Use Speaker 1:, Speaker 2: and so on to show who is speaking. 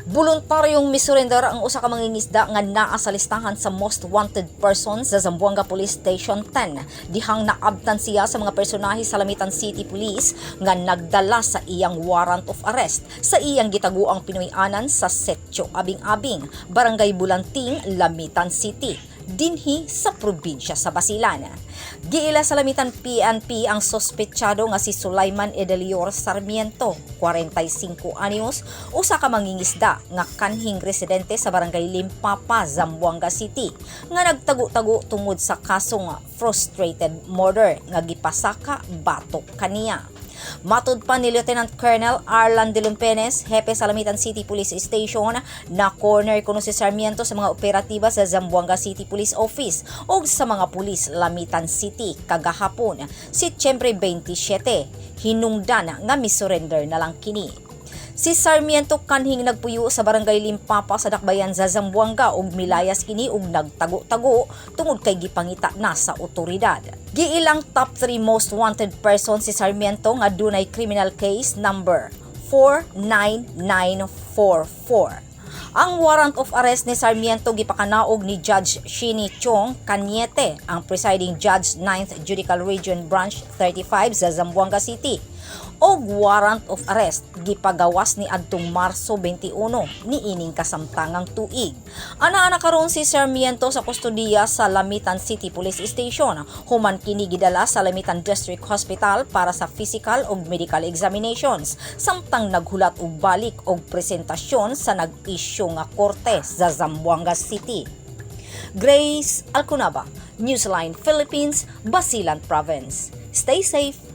Speaker 1: Voluntaryong misurrender ang usa ka mangingisda nga naa sa listahan sa most wanted person sa Zamboanga Police Station 10 dihang naabtan siya sa mga personahe sa Lamitan City Police nga nagdala sa iyang warrant of arrest sa iyang gitaguang Pinoy-anan sa Sitio Abing-Abing, Barangay Bulanting, Lamitan City, dinhi sa probinsya sa Basilan. Giila sa Lamitan PNP ang sospetsado nga si Sulaiman Edelior Sarmiento, 45 anyos, usa ka mangingisda nga kanhing residente sa Barangay Limpapa, Zamboanga City, nga nagtago-tago tungod sa kasong frustrated murder nga gipasaka batok kaniya. Matud pa ni Lieutenant Colonel Arlan de Lumpenes, hepe sa Lamitan City Police Station, na corner kuno si Sarmiento sa mga operatiba sa Zamboanga City Police Office ug sa mga pulis Lamitan City kagahapon, Setyembre 27. Hinungdan nga misurrender na lang kini. Si Sarmiento kanhing nagpuyo sa Barangay Limpapa sa Dakbayan sa Zamboanga ug milayas kini ug nagtago-tago tungod kay gipangita na sa otoridad. Giilang top 3 most wanted person si Sarmiento nga dunay criminal case number 49944. Ang warrant of arrest ni Sarmiento gipakanaog ni Judge Shini Chong Cañete, ang presiding judge, 9th Judicial Region Branch 35 sa Zamboanga City. Og warrant of arrest gipagawas ni adtong Marso 21 niining kasamtangang tuig. Ana-ana karon si Sarmiento sa kustodiya sa Lamitan City Police Station human kini gidala sa Lamitan District Hospital para sa physical ug medical examinations samtang naghulat og balik og presentasyon sa nag-isyu nga korte sa Zamboanga City. Grace Alconaba, Newsline Philippines, Basilan Province. Stay safe.